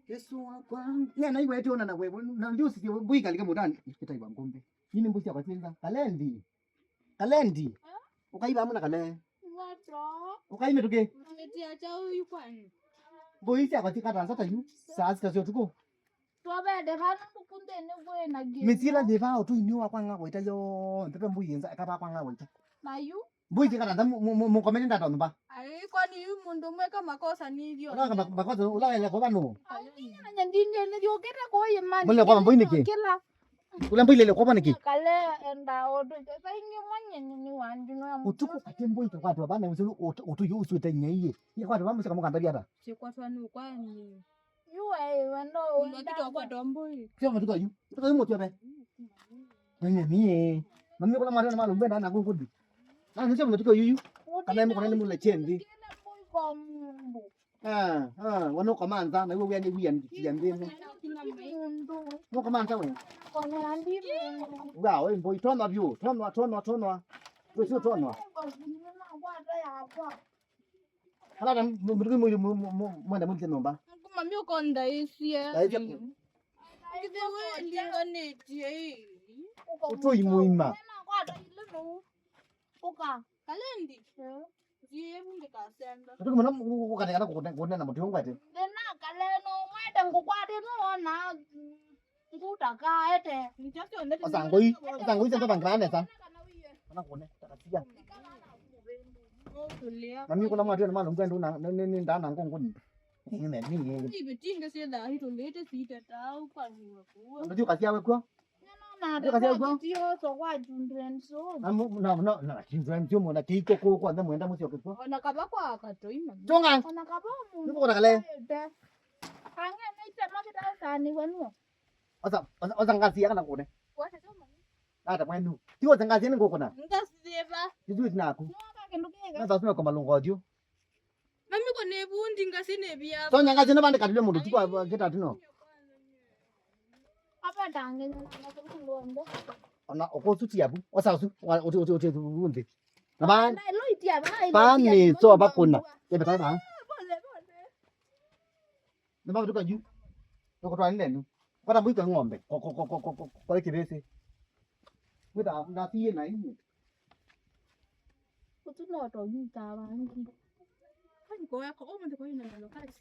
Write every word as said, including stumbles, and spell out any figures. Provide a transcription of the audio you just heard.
Yesu wakwa. Nĩ na iwe eti ona na wewe, na ndio sisi mbui kalike mutani. Kitaiwa ngombe. Nini mbuzi akwa chenza? Kalendi. Kalendi. Ukaiba amuna kale. Wato. Ukaime tuke. Mwetia cha huyu kwani. Mbui cia kwa tikata sata yu. Saa sita cia utuku. Twabede vana mbukunde ni kwena gĩ. Misila de ba otu inyo wa kwanga waita yo. Mpepe mbui yenza akaba kwanga waita. Na yu. Mbui tikata mu mu mu komene ndata nyumba. Ai kwani yu mundu mweka makosa ni dio. Ula makosa ula ele kwa bano. Ai nyanya ndinge ni dio kete kwa yemani. Mule kwa mbui niki. Kila. Ula mbui lele kwa niki. Kale enda odo. Sasa inge mwenye ni wandu no. Utuku kate mbui kwa kwa bana usu utu yu usu tenya iye. Ye kwa bana musika mukandari ata. Sikwa twanu kwa ni. Yu ai wendo. Ndo kitu kwa tomboi. Sio mtuko yu. Mtuko yu mutwe be. Nene mie. Mami kuna mwana na malu mbenda na kukudi. Na ndio mtuko yu yu. Kana mko nani mule chendi. Ah, ah, wano kamanza na wewe yani wiya ndikia ndemo. No kamanza wewe. Wa wewe mboi tonwa bio. Tonwa, tonwa, tonwa. Wewe sio tonwa. Ala na mtuko mu mu mu mwenda mwende nyumba. Mami ukonda isie. Ndaisye. Kithe wewe linganĩtie ii. Utoi muima. Uka. Kalendi. Nziĩvu ndikasembe. Tuku mwana ukatekana kukune na mutu ngwete. Ndena kaleno mwete ngukwate nuona. Ngutakaete. Osa ngoi, osa ngoi sasa bangane sa. Kana kune takasia. Mami kuna mwatu na mwana ngwendo na ni ndana ngongoni. Ni ni. Ibi tinga sida hitulete sita tau kwa ni. Unajua kasia wewe kwa? Ndio kazi yako? Tioso kwa children's home. Na mu- na na na children's home na kiko ko kwa nda mwenda musio kwa. Ona kaba kwa akatoima. Tonga. Ona kaba mu- Niko kwa kale. Ange naita makita sani wenu. Osa osa ngasi yakana kune. Kwa sasa. Ata mwenu. Tio osa ngasi ni ngokona. Ngasi zeba. Tio naku. Ndio ka kindu kega. Na sasa kwa malungo dio. Mami ko ne bundi ngasi ne bia. Tonya ngasi no bande katule mundu tikwa kitatu no. Apa tange na ngombe. Ona okosu ti abu. Osa osu uti uti uti bundi. Na ba. Na lo itia ba. Ba ni so bakuna. Ebe ta ba. Pole pole. Na ba tuka juu. Toko twa nenu. Kwata mwiko ng'ombe. Ko ko ko ko ko ko kibese. Mwita ngasi na ini. Utu no to yuta bangi. Kwani kwa yako, oh, mwanzo kwa ina nalo kazi.